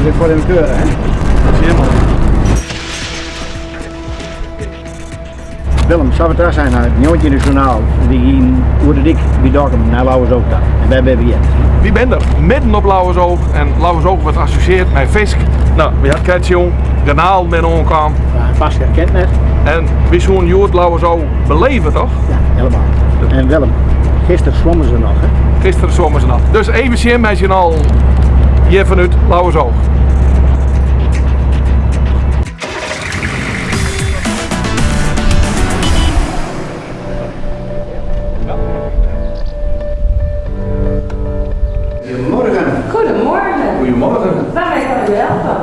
Dit foar even keuren, hè? Helemaal. Willem, sa we ta sein ha, it 19e sjoernaal, wy gienen oer de dyk by Dokkum nei Lauwersoog ta. En wêr binne we hjir? Wy binne der, midden op Lauwersoog. En Lauwersoog wurdt assosjeard mei fisk. No, wy ha it krekt sjoen, garnalen binne oankaam. Ja, Paske kent net. En wy soenen hjoed Lauwersoog beleve, toch? Ja, helemaal. En Willem, gisteren swommen ze nog, hè? Gisteren swommen ze nog. Dus even sjen mei syn allen hjir fanút Lauwersoog. Goedemorgen. Goedemorgen. Goedemorgen. Waarmee kan ik u helpen?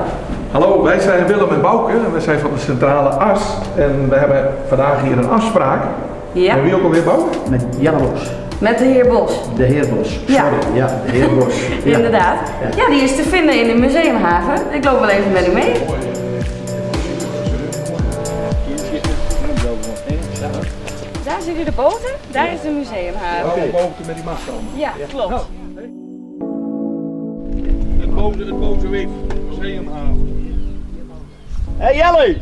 Hallo, wij zijn Willem en Bouke en wij zijn van de Centrale As. En we hebben vandaag hier een afspraak. Ja. En wie ook alweer Bouke? Met Jelle Bos. Met de heer Bos. De heer Bos. Ja. Sorry, ja, de heer Bos. Ja. Inderdaad. Ja. Ja, die is te vinden in de museumhaven. Ik loop wel even met u mee. Daar zitten de boten, daar is de museumhaven. Oké. Boven met die mast komen. Ja, klopt. Het boze wief, museumhaven. Hey Jelle!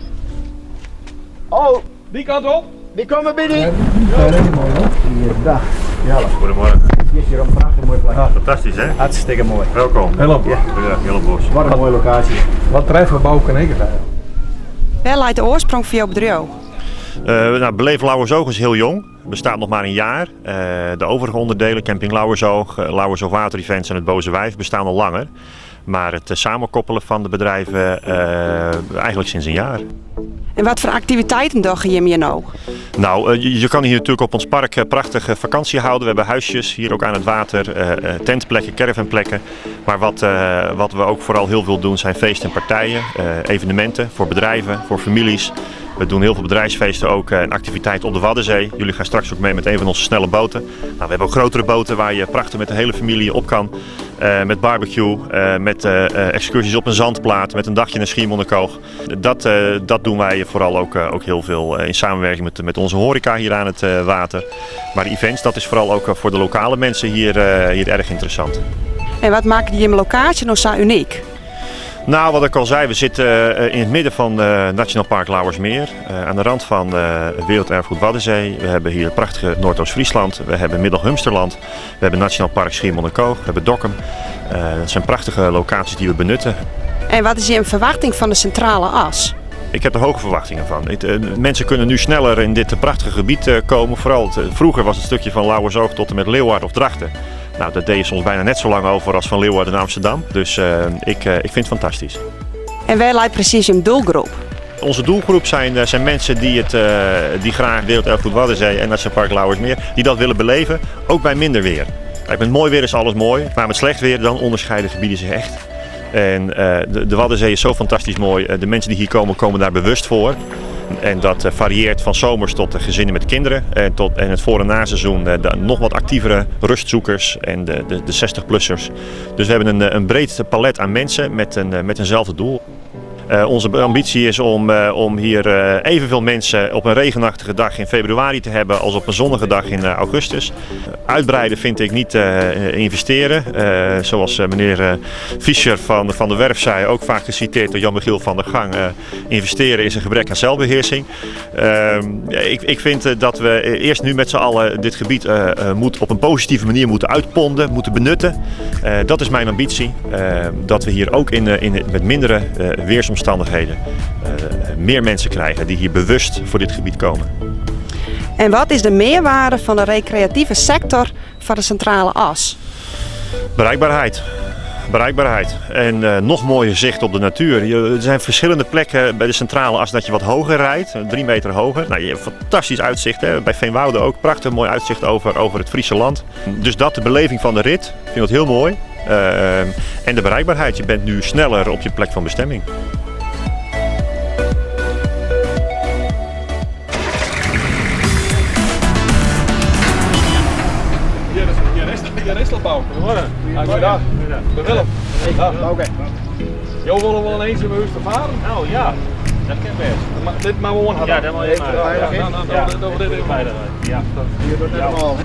Oh, Die kant op. die komen binnen! Goeiedag. Jelle. Goedemorgen. Dit is hier een prachtig mooi plek. Fantastisch hè? Hartstikke mooi. Welkom. Willem. Ja, Jelle Bos. Wat een mooie locatie. Wat treffen Bouke en ik het eigenlijk? Wêr leit de oarsprong fan jo bedriuw? Nou, Beleef Lauwersoog is heel jong. Bestaat nog maar een jaar. De overige onderdelen, Camping Lauwersoog, Lauwersoog Water Events en het Boze Wijf bestaan al langer. Maar het samenkoppelen van de bedrijven eigenlijk sinds een jaar. En wat voor activiteiten dogge jim hjir no? Je kan hier natuurlijk op ons park prachtig vakantie houden. We hebben huisjes hier ook aan het water, tentplekken, caravanplekken. Maar wat we ook vooral heel veel doen zijn feesten en partijen, evenementen voor bedrijven, voor families. We doen heel veel bedrijfsfeesten ook en activiteiten op de Waddenzee. Jullie gaan straks ook mee met een van onze snelle boten. We hebben ook grotere boten waar je prachtig met de hele familie op kan. Met barbecue, met excursies op een zandplaat, met een dagje naar Schiermonnikoog. Dat doen wij vooral ook heel veel in samenwerking met onze horeca hier aan het water. Maar events, dat is vooral ook voor de lokale mensen hier erg interessant. En wat maakt die locatie nou zo uniek? Wat ik al zei, we zitten in het midden van Nationaal Park Lauwersmeer. Aan de rand van Werelderfgoed Waddenzee. We hebben hier het prachtige Noordoost-Friesland. We hebben Middag-Humsterland. We hebben Nationaal Park Schiermonnikoog. We hebben Dokkum. Dat zijn prachtige locaties die we benutten. En wat is je verwachting van de centrale as? Ik heb er hoge verwachtingen van. Mensen kunnen nu sneller in dit prachtige gebied komen. Vooral vroeger was het stukje van Lauwersoog tot en met Leeuwarden of Drachten. Dat deed je soms bijna net zo lang over als van Leeuwarden naar Amsterdam. Dus ik vind het fantastisch. En waar lijkt precies een doelgroep? Onze doelgroep zijn mensen die graag Werelderfgoed Waddenzee en Nationaal Park Lauwersmeer, die dat willen beleven, ook bij minder weer. Met mooi weer is alles mooi, maar met slecht weer dan onderscheiden gebieden zich echt. En de Waddenzee is zo fantastisch mooi. De mensen die hier komen, komen daar bewust voor. En dat varieert van zomers tot de gezinnen met kinderen. En het voor- en naseizoen de nog wat actievere rustzoekers en de 60-plussers. Dus we hebben een breed palet aan mensen met eenzelfde doel. Onze ambitie is om hier evenveel mensen op een regenachtige dag in februari te hebben als op een zonnige dag in augustus. Uitbreiden vind ik niet investeren. Zoals meneer Fischer van de Werf zei, ook vaak geciteerd door Jan-Michiel van der Gang. Investeren is een gebrek aan zelfbeheersing. Ik vind dat we eerst nu met z'n allen dit gebied op een positieve manier moeten uitponden, moeten benutten. Dat is mijn ambitie. Dat we hier ook met mindere weersomstandigheden meer mensen krijgen die hier bewust voor dit gebied komen. En wat is de meerwaarde van de recreatieve sector voor de centrale as? Bereikbaarheid. Bereikbaarheid en nog mooier zicht op de natuur. Er zijn verschillende plekken bij de centrale as dat je wat hoger rijdt, 3 meter hoger. Je hebt fantastisch uitzicht, hè? Bij Veenwouden ook. Prachtig mooi uitzicht over het Friese land. Dus dat, de beleving van de rit, ik vind dat heel mooi. En de bereikbaarheid, je bent nu sneller op je plek van bestemming. Hier is dat bouw. Goedemorgen. Goedemorgen. Willem. Hey, Bouke. Jo willen wel eens in mijn huis te varen? Nou ja, dat kan best. Maar dit maar gewoon Ja, dat moet je maar. Ja, ja, nou, nou, Ja, dat dit dit is veiligheid. Ja. Hier wordt het allemaal.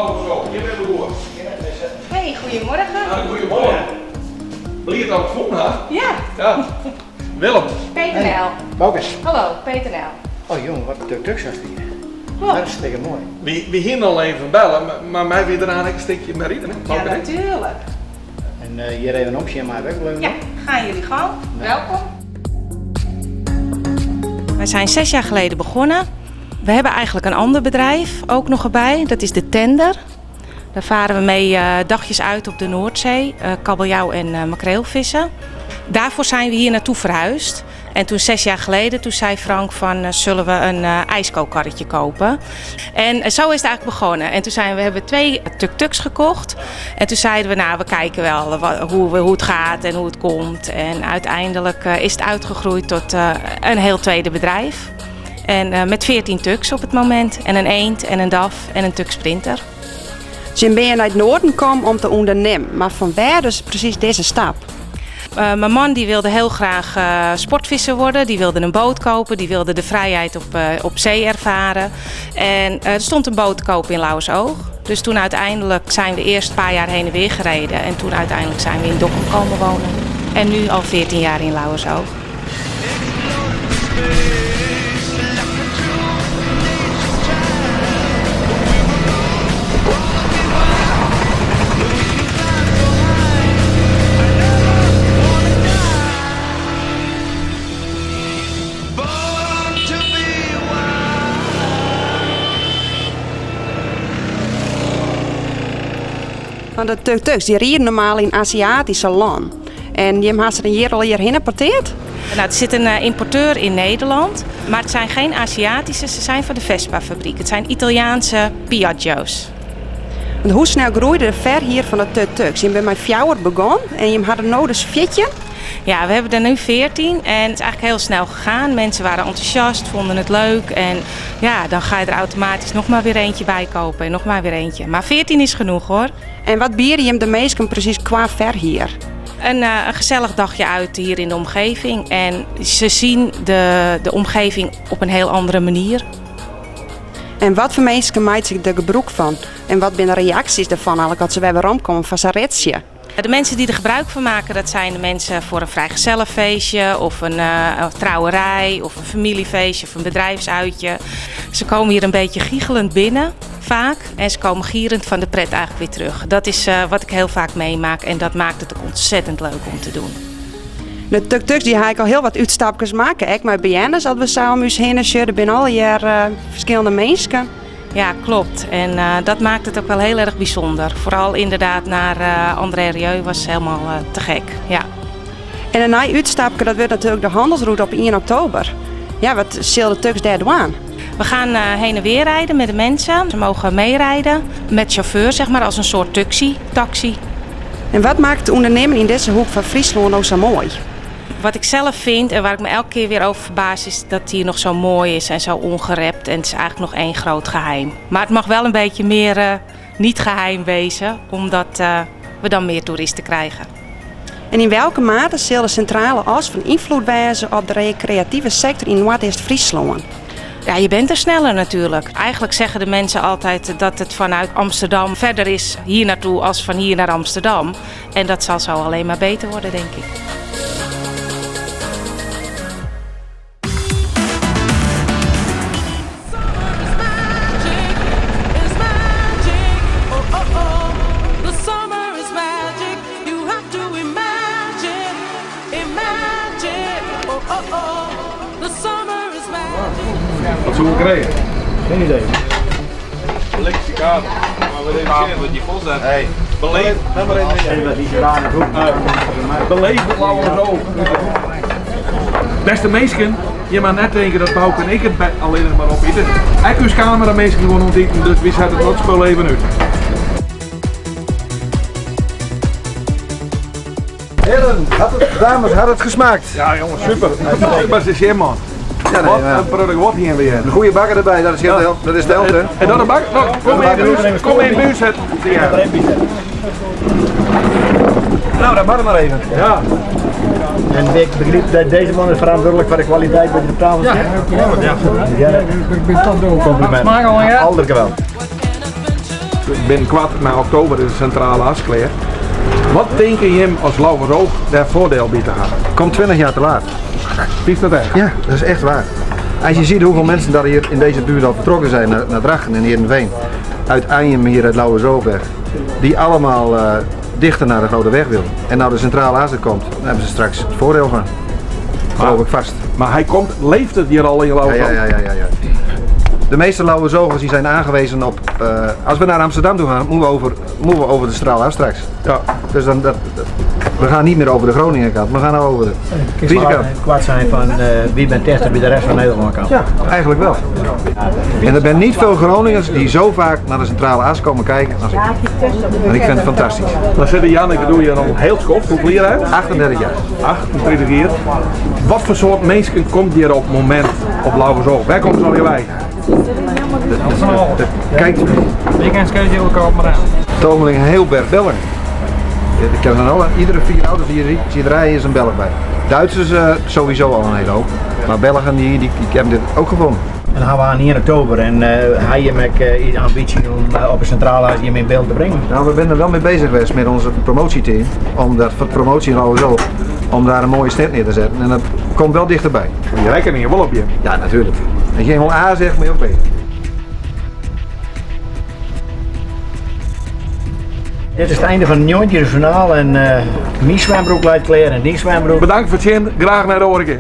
Lauwersoog, hjir binne we goed. Hey, goedemorgen. Goedemorgen. Bliid dat we it fûn ha. Ja. Ja. Willem. Peternel. Bauke. Hallo, Peternel. Oh jongen, wat in tuk-tuks hast hier. Klopt. Hartstikke moai. Wy hiene al even belle, mar my wie der ek in stikje mei riden. Ja, natuurlijk. En hjir even omsjen mei wegbleaun. Ja, gaan jullie gang. Welkom. Wij zijn 6 jaar geleden begonnen. We hebben eigenlijk een ander bedrijf ook nog erbij. Dat is de Tender. Daar varen we mee dagjes uit op de Noordzee, kabeljauw en makreelvissen. Daarvoor zijn we hier naartoe verhuisd. En toen 6 jaar geleden, toen zei Frank van zullen we een ijskookkarretje kopen. En zo is het eigenlijk begonnen. En toen zijn we hebben twee tuk-tuks gekocht. En toen zeiden we, nou we kijken wel hoe het gaat en hoe het komt. En uiteindelijk is het uitgegroeid tot een heel tweede bedrijf. En met 14 tuks op het moment. En een eend en een daf en een tuk sprinter. Ze ben naar het noorden komen om te ondernemen, maar van waar dus precies deze stap? Mijn man die wilde heel graag sportvisser worden. Die wilde een boot kopen. Die wilde de vrijheid op zee ervaren. En er stond een boot te koop in Lauwersoog. Dus toen uiteindelijk zijn we eerst een paar jaar heen en weer gereden. En toen uiteindelijk zijn we in Dokkum komen wonen. En nu al 14 jaar in Lauwersoog. Born to be wild. Want de tuk-tuks die rijden normaal in Aziatische landen. En die hebben ze hier al hierheen geporteerd? Nou, er zit een importeur in Nederland, maar het zijn geen Aziatische, ze zijn van de Vespa-fabriek. Het zijn Italiaanse Piaggio's. Want hoe snel groeide de verhuur van de tuk-tuks? Je bent met fjouwer begonnen en je had er nou dus 14. Ja, we hebben er nu 14 en het is eigenlijk heel snel gegaan. Mensen waren enthousiast, vonden het leuk en ja, dan ga je er automatisch nog maar weer eentje bij kopen en nog maar weer eentje. Maar 14 is genoeg hoor. En wat bieden je hem de meesten precies qua verhuur? Een gezellig dagje uit hier in de omgeving en ze zien de omgeving op een heel andere manier. En wat voor mensen maakt zich de gebruik van? En wat zijn de reacties daarvan eigenlijk als ze weer rondkomen van zijn ritsje? De mensen die er gebruik van maken, dat zijn de mensen voor een vrijgezellenfeestje of een trouwerij of een familiefeestje of een bedrijfsuitje. Ze komen hier een beetje giechelend binnen, vaak. En ze komen gierend van de pret eigenlijk weer terug. Dat is wat ik heel vaak meemaak en dat maakt het ook ontzettend leuk om te doen. De tuk-tuks die ga ik al heel wat uitstapjes maken. Ik met BN'ers dat we samen ons heen en Er zijn al jaar verschillende mensen. Ja, klopt. En dat maakt het ook wel heel erg bijzonder. Vooral inderdaad naar André Rieu was helemaal te gek. Ja. En een nieuw uitstapje, dat wordt natuurlijk de handelsroute op 1 oktober. Ja, wat zullen de tuks daar doen? We gaan heen en weer rijden met de mensen. Ze mogen meerijden met chauffeur, zeg maar, als een soort taxi. taxi. En wat maakt het ondernemen in deze hoek van Friesland nou zo mooi? Wat ik zelf vind en waar ik me elke keer weer over verbaas, is dat het hier nog zo mooi is en zo ongerept. En het is eigenlijk nog één groot geheim. Maar het mag wel een beetje meer niet geheim wezen, omdat we dan meer toeristen krijgen. En in welke mate zal de centrale as van invloed wijzen op de recreatieve sector in Noordoost-Friesland? Ja, je bent er sneller natuurlijk. Eigenlijk zeggen de mensen altijd dat het vanuit Amsterdam verder is hier naartoe als van hier naar Amsterdam. En dat zal zo alleen maar beter worden, denk ik. Is magic. Oh oh oh. The summer is magic. You have to imagine, imagine. Oh oh oh. The summer is magic. Wat zullen we krijgen? Geen idee. Linkse kaart. Maar we even zien. die vol zijn. Hey. Beleef, Even die rare hoek. beleef het Lauwersoog. Beste mensen, je mag net denken dat Bouke en ik het alleen nog maar opeten. Ik uw camera mensen gewoon onteten, dus wie zet het dat spul even uit. Heren, had het, dames, had het gesmaakt? Ja jongens, super. Maar het is hier man. Ja, nee, Wat maar- een product wordt hier weer. Een goede bakker erbij, dat is, heel de helft, dat is de helft, hè? En dan de bak? Nou, kom in de buurt, kom in de buurt zetten. Ja. Nou, dat mag maar even. Ja. En ik begreep dat deze man is verantwoordelijk voor de kwaliteit bij de tafel zit. Ja, ja. Ik ben toch Compliment. Alder geweld. Binnenkoart, nei oktober, is de Sintrale As klear. Wat tinke jim as Lauwersoog dêr foardiel by te hawwen? Komt 20 jaar te laat. Is dat echt? Ja, dat is echt waar. Als je ziet hoeveel mensen daar hier in deze buurt al vertrokken zijn naar Drachten en Heerenveen. Uit Anjem hier uit Lauwersoogweg. Die allemaal dichter naar de grote weg willen. En nou de Centrale As er komt, daar hebben ze straks het voordeel van. Geloof ik vast. Maar hij komt, leeft het hier al in Lauwersoog? Ja, ja, ja, ja, ja. De meeste Lauwersogers die zijn aangewezen op, als we naar Amsterdam toe gaan, moeten we over de Centrale As straks. Ja. Dus dan, dat, dat, we gaan niet meer over de Groningen kant, we gaan nou over de Friese kant. Kwart zijn van wie bent dichter bij de rest van Nederland kan. Ja, eigenlijk wel. En er zijn niet veel Groningers die zo vaak naar de Centrale As komen kijken als ik. En ik vind het fantastisch. Dan zit Janneke, doe je al heel skoft, hoeveel jaar uit? 38 jaar. 38 jaar. Wat voor soort mensen komt hier op het moment op Lauwersoog? Waar komt ze alweer bij? Kijk. Ik kan schedule elkaar maar aan. Tomeling heel berg Belgen. Ik ken van alle, iedere 4 auto's die je ziet rijden is een Belg bij. Duitsers sowieso al een hele hoop. Maar Belgen die hebben dit ook gevonden. En dan gaan we aan 1 oktober en hij heeft ook de ambitie om op de centrale as hier in beeld te brengen. Nou, we zijn er wel mee bezig geweest met onze promotieteam. Om dat voor promotie in Lauwersoog, om daar een mooie stand neer te zetten. En dat komt wel dichterbij. Je rekent hier wel op je. Ja, natuurlijk. Als je eenmaal A zegt, moet je ook B. Dit is het einde van het Njontje journaal en mijn zwembroek lijkt klaar en die zwembroek. Bedankt voor het zien, graag naar de oren keer.